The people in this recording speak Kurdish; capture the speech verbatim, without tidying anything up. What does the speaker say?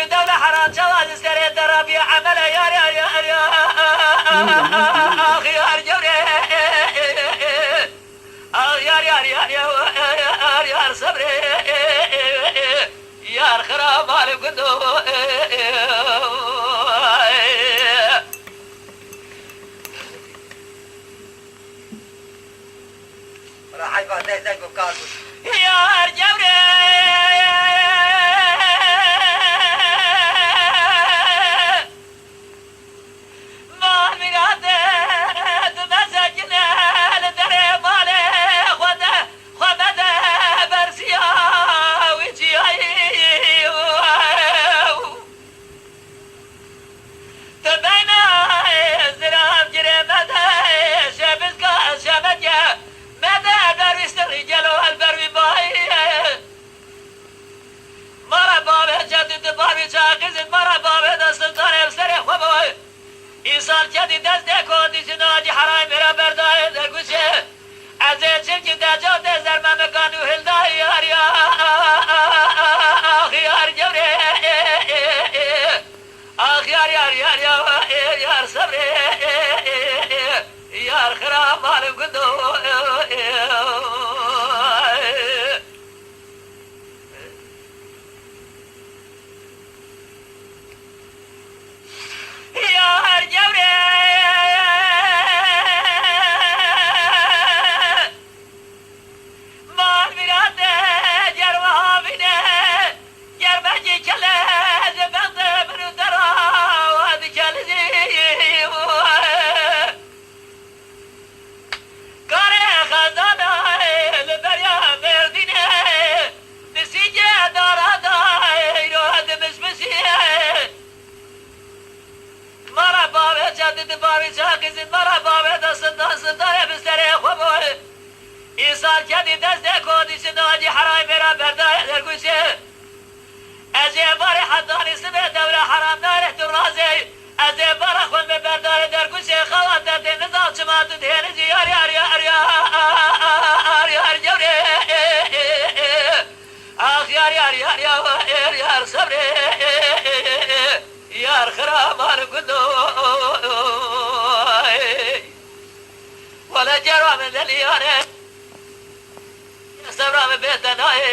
Dewle heran çawa li serê te rabiye emele yar, yar, yar, yar, yar, ax, yar, gewre. Ax, yar, yar, yar, yar, yar, yar, sebre. Yar xira mal gundo. Wala heyfa, deh deng û kar bû. Yar gewre. Mal mîrate, tu vesekine li derê malê xwe de, xwe mede bersiya wî çiyayî. Tu beyna ziravgirê mede, şebizka şemeke mede, derwîştir gelo el ber wî bayî. Mara bavê çetî tu bar wî çaqîzin, mara bavê de sultanê bi serê xwe boy. Îsal çetî destê kotî ji nacî herayê mêra berdayê dergûşê. Ez ê çirkî deca tê zermemika nû hildayî yar ya. Ax yar gewrê. Ax yar yar yar ya. Yar sebrê. Yar xira mal gundo. Yar gewre. Mal mîrate ger wiha bîne, ger mekî kele ji bextê min û te re we dikelizî. Karê xezana li beriya Mêrdînê, nisîcê dara da îro dimişmişî. Mara bavê çetî di bavî çaqîzî, mara bavê de sindan sindanê bi serê xwe boy. Îsal kedî destê kotî ji nacî herayê mêra berdayê dergûşê. Ez ê barê hetanî sibê dewre heram nare tu razê. Ez ê bara xwe me berdare dergûşê xewa te tê nizam çima tu dihênî jî yar yar yar yar yar gewrê. Ax yar yar yar yar yar sebrê. Yar xira mal gundo. Wele cerwa min deliyane. Sebra min bê te nayê.